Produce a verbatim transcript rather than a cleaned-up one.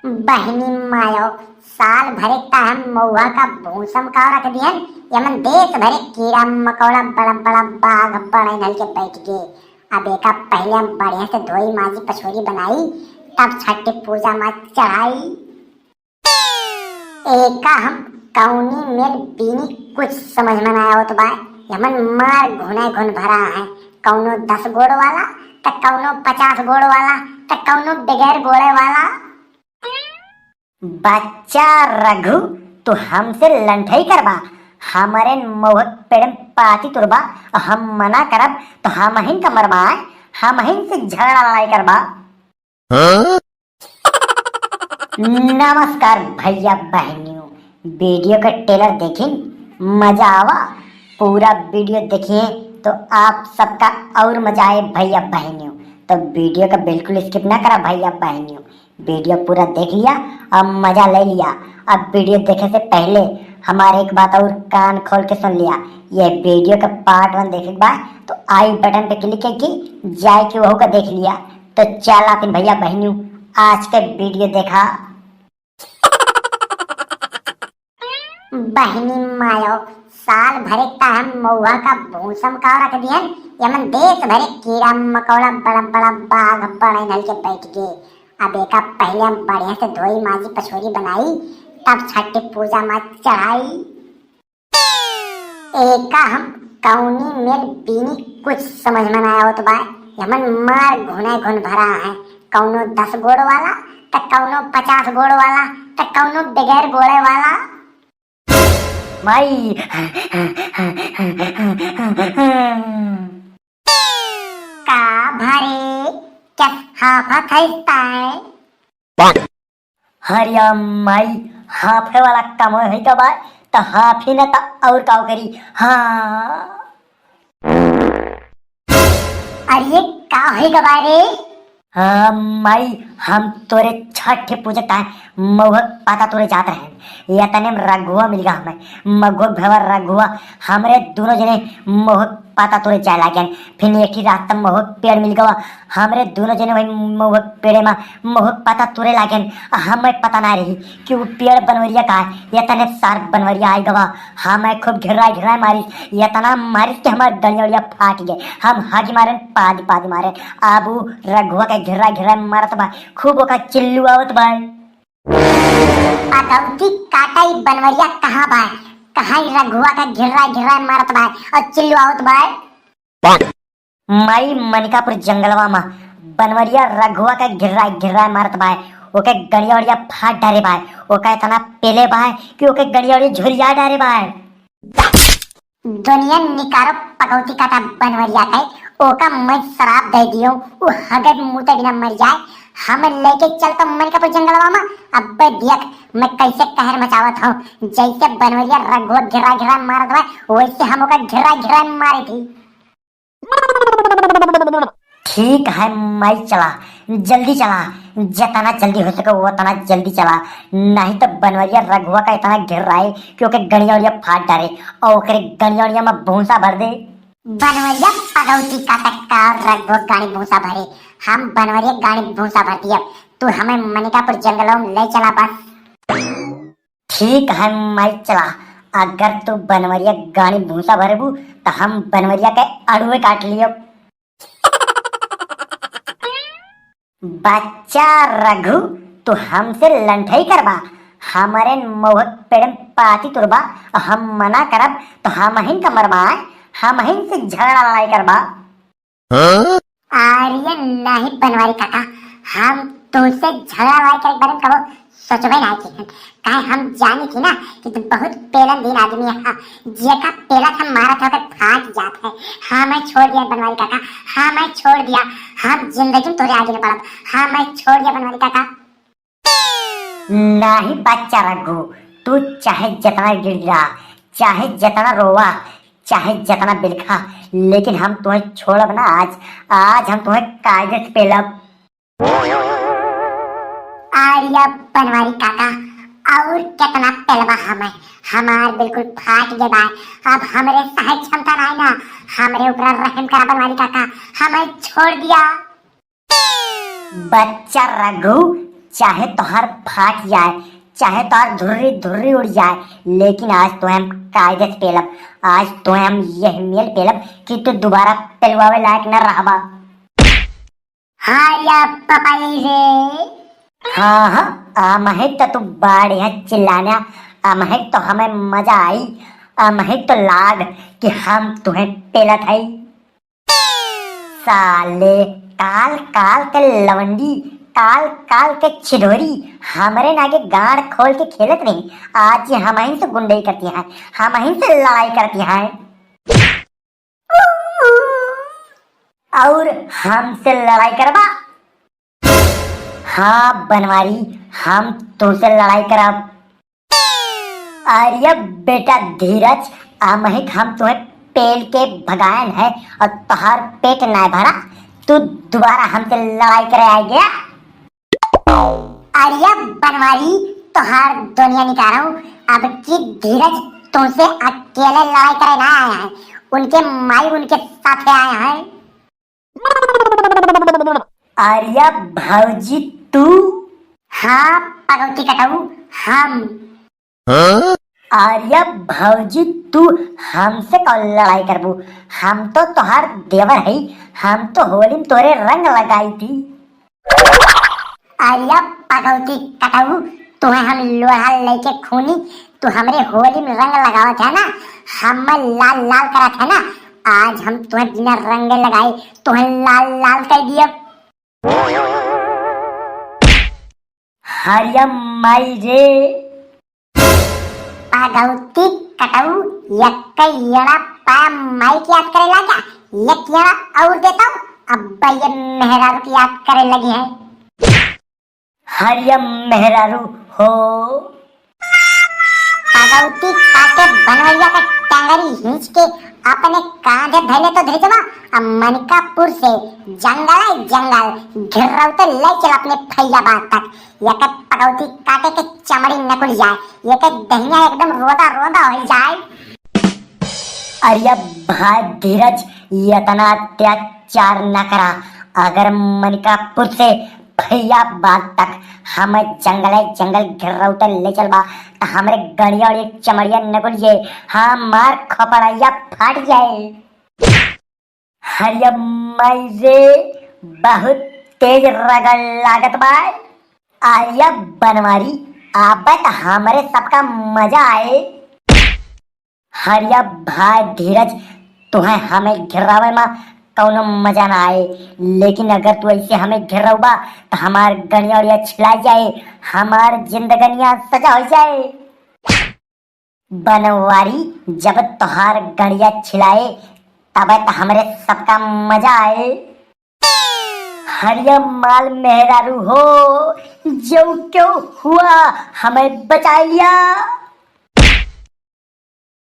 बहिनी मायो, साल भरे का हम महुआ का भूसा मा का रख दिहन, यमन देश भरे कीड़ा मकोड़ा, बड़ा बड़ा बाघ बड़े नल के बैठ गए। अब एका पहले हम बढ़िया से धोई माजी पछोरी बनाई, तब छठ पूजा मा चढ़ाई। एका हम कौनी मेर बीनी कुछ समझ में ना आवत बा। हमन मार घुने घुन भरा है, कौनो दस गोड़ वाला, त कौनो पचास गोड़ वाला, त कौनो बगैर गोड़े वाला। बच्चा रघु, तू हमसे लंठई करबा, हमरे महुआ के पेड़ में पाती तुरबा, और हम मना करब तो हमहिन का मरबा, हमहिन से झगड़ा लड़ाई करबा। हाँ? नमस्कार भैया बहनियों, video का trailer देखिन, मजा आवा। पूरा video देखिए तो आप सबका और मजा आए भैया बहनियों। तो video का बिल्कुल skip ना करा भैया बहनियों, video पूरा देख लिया और मजा ले लिया। अब video देखे से पहले हमारे एक बात और कान खोल के सुन लिया, ये video का part one देखे के बाद तो आई button पे click करके जाए के वहू का देख लिया। तो चला फिर भैया बहनियों, आज के video देखा। बहिनी मायो, साल भरे का हम महुआ का भूसा मा का रख दिहन, यमन देश भरे कीड़ा मकोड़ा, बड़ा बड़ा बाघ बड़े नल के बैठ गए। अब एका पहले हम बढ़िया से धोई माजी पछोरी बनाई, तब छठ पूजा मा चढ़ाई। एका हम कौनी मेर बीनी कुछ समझ में ना आवत बा। हमन मार घुने घुन भरा है, कौनो दस गोड़ वाला, त कौनो पचास गोड़ वाला, त कौनो बगैर गोड़े वाला। माई। का भरे, क्या हाफत है इस ताए? हरिया माई, हाफे वाला काम है का बा? त हाफी न त और का करी? हाँ। अरे, का है का बा रे? हाँ माई, हम तोरे छठ पूजे ताए महुआ के पाता तोरे जात रहे। ये तने में रघुआ मिल गया हमें। मघुआ भेवा रघुआ, हमरे दोनों जने महुआ के पाता तोरे जाए लागेन। फिर एक ही रास्ता में महुआ के पेड़ मिल गवा। हमरे दोनों जने वही महुआ के पेड़े में महुआ के पाता तोरे लागेन। आ हमें पता ना रही कि वो पेड़ बनवरिया का है। ये तने सार बनवरिया आई गवा। हमें खूब घेराए घेराए मारिस। ये तना मारिस कि हमार गलिया उलिया फाट गए। हम हागी मारेन पादी पादी मारेन। अब वो रघुआ के घेराए घेराए मारत बा। खूब ओका चिल्लू आवत बा। पगौती काटा ई बनवरिया कहाँ बा? कहाँ ई रघुआ का घेराए घेराए मारत बा और चिल्लू आवत बा? माई मनिकापुर जंगलवा मा बनवरिया रघुआ के घेराए घेराए मारत बा। ओके गड़िया उड़िया फाट डारे बा। ओका इतना पेले बा कि ओके गड़िया उड़िया झोरिया डारे बा। दुनिया निकारो पगौती काटा बनवरिया के, ओका मैं श्राप दे दियो, उ हगे मूते बिना मर जाए। हम लेके चलता मनिकापुर जंगलवा मा। अब्बे देख मैं कैसे कहर मचावत हूँ, जैसे बनवरिया रघुआ घेरा घेरा मारत बा, वैसे हम ओका घेरा घेरा मारे थी। ठीक है माई, चला, जल्दी चला, जितना जल्दी हो सके उतना जल्दी चला, नहीं तो बनवरिया रघुआ का इतना घेराए कि ओके गड़िया उड़िया फाट डारे और ओकरे गड़िया उड़िया मा भूसा भर दे। बनवरिया पगौती काटा का रघुआ गाड़ी भूसा भरे, हम बनवरिया गाड़ी भूसा भर दिया, तू हमें मनिकापुर जंगलों में ले चला बस। ठीक है माई, चला, अगर तू बनवरिया गाड़ी भूसा भरबू त हम बनवरिया के अड़ुए काट लियो। बच्चा रघु, तू हमसे लंठई करबा, हमरे महुआ के पेड़ में पाती तुरबा, और हम मना करब तो हमहिन का मरबा, हमहिन से झगड़ा लड़ाई करबा। हाँ? अरे नहीं बनवारी काका, हम तुमसे झगड़ा लड़ाई के बारे में कबो सोचबे नहीं की। काहे हम जानी थी ना कि तुम बहुत पेलन दिन आदमी है, जेका पेला था मारा था ओकर फाट जात है। हाँ मैं छोड़ दिया बनवारी काका, हाँ मैं छोड़ दिया, हम जिंदगी में तोरे आगे न बढ़ब। हाँ मैं छोड़ दिया बनवारी काका। नाही बच्चा रघु, तू चाहे जितना गिड़गिड़ा, चाहे जितना रोवा, चाहे जितना बिलखा, लेकिन हम तुम्हें छोड़ब ना आज। आज हम तुम्हें कायदे से पेलब। अरे बनवारी काका, और कितना पेलबा हमें? हमार बिल्कुल फाट गए बा। अब हमरे सहे क्षमता नहीं ना, हमरे ऊपर रहम करा बनवारी काका, हमें छोड़ दिया। बच्चा रघु, चाहे तोहार फाट जाए, चाहे तोहार धुर्री धुर्री उड़ जाए, लेकिन आज तोहे हम कायदे से पेलब। आज तोहे हम यह मेल पेलब कि तू दोबारा पेलवावे लायक न रहबा। हाँ या पपाई रे। हाँ, हाँ, अमहिक तो तू बाड़े है चिल्लाना, अमहिक तो हमें मजा आई, अमहिक तो लाग कि हम तुहे पेलत हई। साले, काल काल के लवंडी, काल काल के छिधोरी, हमरे नागे गाड़ खोल के खेलत रही। आज ये हमहिन से गुंडई करती हैं, हमहिन से लड़ाई करती हैं। और हमसे लड़ाई करबा? हाँ बनवारी, हम तुमसे लड़ाई करब। अरे बेटा धीरज, अमहिक हम तुहे पेल के भगायन है और तोहार पेट नाय भरा, तू दोबारा हमसे लड़ाई करे आए गया। अरे बनवारी, तोहार दुनिया निकारो, अब की धीरज तुमसे अकेले लड़ाई करे ना आए हैं, उनके माई उनके साथे आए हैं। अरे भौजी तू? हाँ पगौती कटऊ, हम। हाँ? अरे भौजी तू हमसे कौन लड़ाई करबू? हम तो तोहार देवर हई, हम तो होली में तोरे रंग लगाई थी। अरे पगौती कटऊ, तुहे हम लोढ़ा लेके खूनी, तू हमरे होली में रंग लगावत है ना, हम लाल लाल करत है ना, आज हम तुहे बिना रंग लगाए तुहे लाल लाल कर दिया। हरिया माई रे। पगौती कटऊ, एक येड़ा पा माई की याद करे लागा, एक येड़ा और देता हूँ, अब ये मेहरारू की याद करे लगी है। हरिया मेहरारू हो। पगौती काटे बनवैया का टंगरी खींच के अपने कांधे धैले तो धैजवा, अब मनिकापुर से जंगल है जंगल, घिरौते ले चल अपने फैजाबाद तक। एक पगौती काटे के चमड़ी नकुल जाए, एक दहिया एकदम रोदा रोदा हो जाए। अरे भाई धीरज, इतना अत्याचार न करा। अगर मनिकापुर से फैजाबाद तक हमें जंगले जंगल घिरौते ले चलबा, त हमरे गड़िया और चमड़िया नकुल जाए, हमार खपड़ैया फाट जाए। हरिया माई रे, बहुत तेज रगड़ लागत बा। आर्या बनवारी, आबे त हमरे सबका मजा आए। हरिया भाई धीरज, तुहे हमें घिरावे मा कौनो मजा ना आए, लेकिन अगर तू ऐसे हमें घिरौबा त हमार गड़िया उड़िया छिला जाए, हमार जिंदगनिया सजा हो जाए। बनवारी, जब तोहार गड़िया छिलाए, तबे त हमरे सबका मजा आए। हरिया माल मेहरारू हो, जो क्यों हुआ, हमें बचा लिया।